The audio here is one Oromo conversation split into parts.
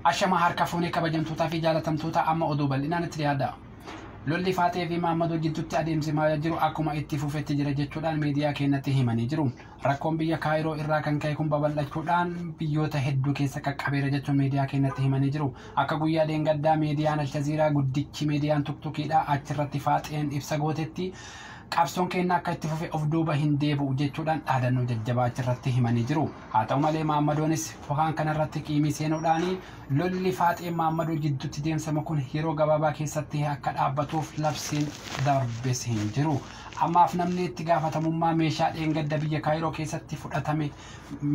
Ashamaa harka fuunee kabajamtootaa fi jaalatamtoota amma oduu bal'inaan itti dhiyaadha. Lolli Faaxee fi Maammadoo jidduutti adeemsifamaa jiru akkuma itti fufetti jira jechuudhaan miidiyaa keenyatti himanii jiru. Rakkoon biyya Kaayiroo irraa kan ka'e kun babal'achuudhaan biyyoota hedduu keessa qaqqabeera jechuun miidiyaa keenyatti himanii jiru. Akka guyyaa dheengaddaa miidiyaan Aljaziiraa guddichi miidiyaan tuktukiidha achirratti Faaxeen ibsa gootetti qabsoon keenya akka itti fufe of duuba hin deebi'u jechuudhaan dhaadannoo jajjabaa achirratti himanii jiru. Haa ta'u malee Maammadoonis waan kanarratti qiimii seenuudhaan lolli Faaxee Maammadoo jidduutti deemsama kun yeroo gabaabaa keessatti akka dhaabbatuuf labsiin darbes hin jiru. Ammaaf namni itti gaafatamummaa meeshaa dheengadda biyya Kaayiroo keessatti fudhatame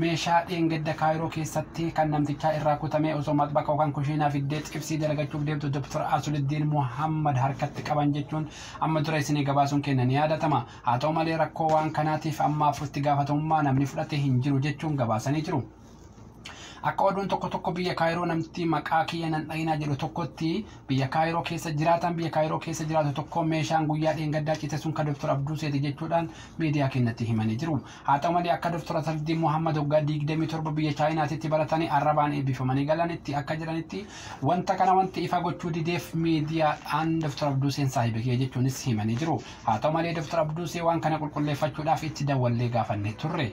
meeshaa dheengadda Kaayiroo keessatti kan namtichaa irraa kutame osoo maxbaqa yookaan kushiinaa fiddee xibsii dalagachuuf deemtu Dr. Asuliddiin Muhammad harkatti qaban jechuun amma dura isinii gabaasuun kenna ni yaadatama. Haa ta'u malee rakkoo waan kanaatiif ammaaf itti gaafatamummaa namni fudhate hin jiru jechuun gabaasanii jiru. Akka oduun tokko tokko biyya Kaayiroo namti maqaa kiyya nan dhayinaa jedhu tokkotti biyya Kaayiroo keessa jiraatan biyya Kaayiroo keessa jiraatu tokko meeshaan guyyaa dheengaddaa cite sun kan Dr. Abduu Seeti jechuudhaan miidiyaa keenyatti himanii jiru. Haa ta'u malee akka Dr. Asaldiin Muhammad waggaa 27 biyya Chaayinaatitti baratanii arrabaan eebbifamanii galanitti akka jedhanitti wanta kana wanti ifa gochuu dideef miidiyaadhaan Dr. Abduu Seen saahiba kiyya jechuunis himanii jiru. Haa ta'u malee Dr. Abduu Seen waan kana qulqulleeffachuudhaaf itti dawwallee gaafanne turre.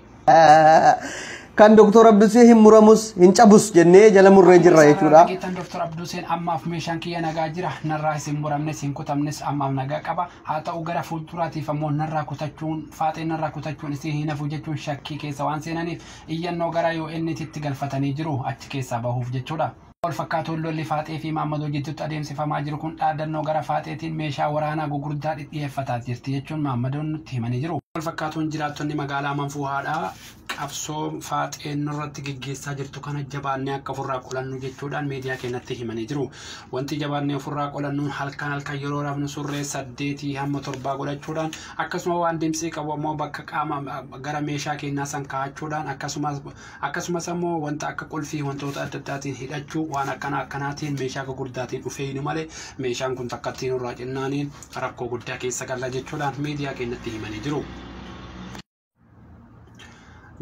Kan Dr. Abdusee hin muramus hin cabus jennee jala murree jirra jechuudha. Dhageettan Dr. Abduseen ammaaf meeshaan kiyya nagaa jira narraa hin muramnes hin kutamnes ammaaf nagaa qaba. Haa ta'u gara fuulduraatiif ammoo narraa kutachuun faaxee narraa kutachuun isin hin hafu jechuun shakkii keessa waan seenaniif iyyannoo gara UN'tti galfatanii jiru achi keessaa bahuuf jechuudha. Wal fakkaatuun lolli Faaxee fi Maammadoo jidduutti adeemsifamaa jiru kun dhaadannoo gara Faaxeetiin meeshaa waraanaa gugurdaa dhidhiyeeffataa jirti jechuun Maammadoon nutti himanii jiru. Wal fakkaatuun jiraattonni magaalaa Manfuuhaadhaa qabsoo Faaxeen nurratti geggeessaa jirtu kana jabaannee akka ofirraa qolannu jechuudhaan miidiyaa keenyatti himanii jiru. Wanti jabaannee ofirraa qolannuun halkan halkan yeroo rafnu surree 8 hamma 7 godhachuudhaan akkasuma waan deemsii qabu ammoo bakka qaama gara meeshaa keenyaa san kaa'achuudhaan akkasumas ammoo wanta akka qulfii wantoota adda addaatiin hidhachuu waan akkana akkanaatiin meeshaa gurguddaatiin dhufee hin malee meeshaan kun takkattiin nurraa cinnaaniin rakkoo guddaa keessa galla jechuudhaan miidiyaa keenyatti himanii jiru.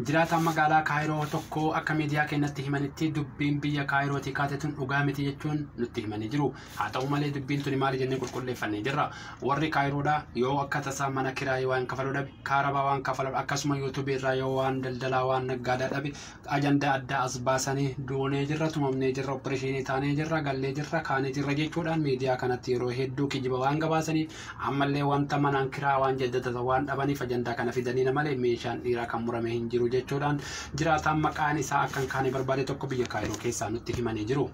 Jiraataan magaalaa Kaayiroo tokko akka miidiyaa keenyatti himanitti dubbiin biyya Kaayirootii kaate tun dhugaa miti jechuun nutti himanii jiru. Haa ta'u malee dubbiin tuni maali jennee qulqulleeffannee jirra. Warri Kaayiroodhaa yoo akka tasaa mana kiraayii waan kafaluu dhabe, kaarabaa waan kafaluu akkasuma yuutuubii irraa yoo waan daldalaa waan naggaadaa dhabe ajandaa addaa as baasanii duunee jirra, tumamnee jirra, opereeshinii taanee jirra, gallee jirra, kaanee jirra jechuudhaan miidiyaa kanatti yeroo hedduu kijiba waan gabaasaniif ammallee wanta manaan kiraa waan jaddata waan dhabaniif ajandaa kana fidanii malee meeshaan dhiiraa kan murame hin jiru jechuudhaan jiraataan maqaan isaa akka hin kaane barbaade tokko biyya Kaayiroo keessaa nutti himanii jiru.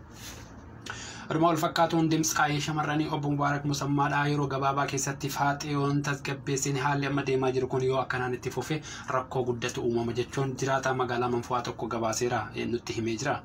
Oduma wal fakkaatuun dimtsaayii shamarranii obbo Mubaarak Musammaadhaa yeroo gabaabaa keessatti Faaxeeyoon tasgabbeessin haalli amma deemaa jiru kun yoo akkanaan itti fufe rakkoo guddatu uumama jechuun jiraataa magaalaa Manfu'aa tokko gabaaseera nutti himee jira.